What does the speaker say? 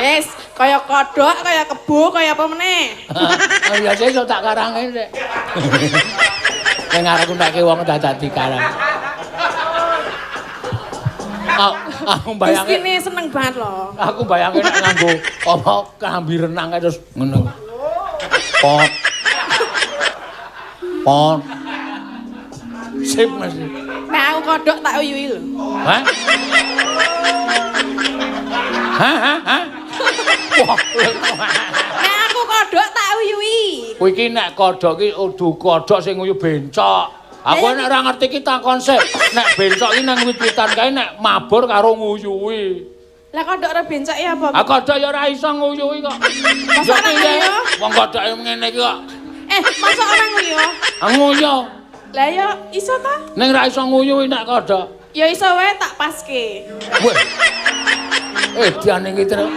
Wis, kaya kodhok, kaya kebo, kaya apa meneh? Oh ya sesuk tak karange sik. Ning arep nekke wong dadak dikarang. Aku bayangke Gustine seneng banget lho. Aku bayangke nek nganggo apa klambi renang kae terus ngono. Pot. Pot. Sip Mas. Nek aku kodhok tak uyuhi lho. Hah? Hah, hah, hah? Wah. Nek aku kodhok tak uyuhi. Kowe iki nek kodhok iki udu kodhok sing nguyu bencok. Aku nek ora ngerti iki takon sik. Nek bencok iki nang wit-witan kae nek mabur karo nguyuhi. Lah kodhok ora bencok ya apa? Ah kodhok ya ora iso nguyuhi kok. Masa ora piye? nguyuh? Wong kodhoke ngene iki kok. Eh, masa ora nguyuh? Ah nguyuh. Lah ya iso ta? Ning ora iso nguyuhi nek kodhok. Ya iso wae tak paske. Weh. Eh diane iki terus.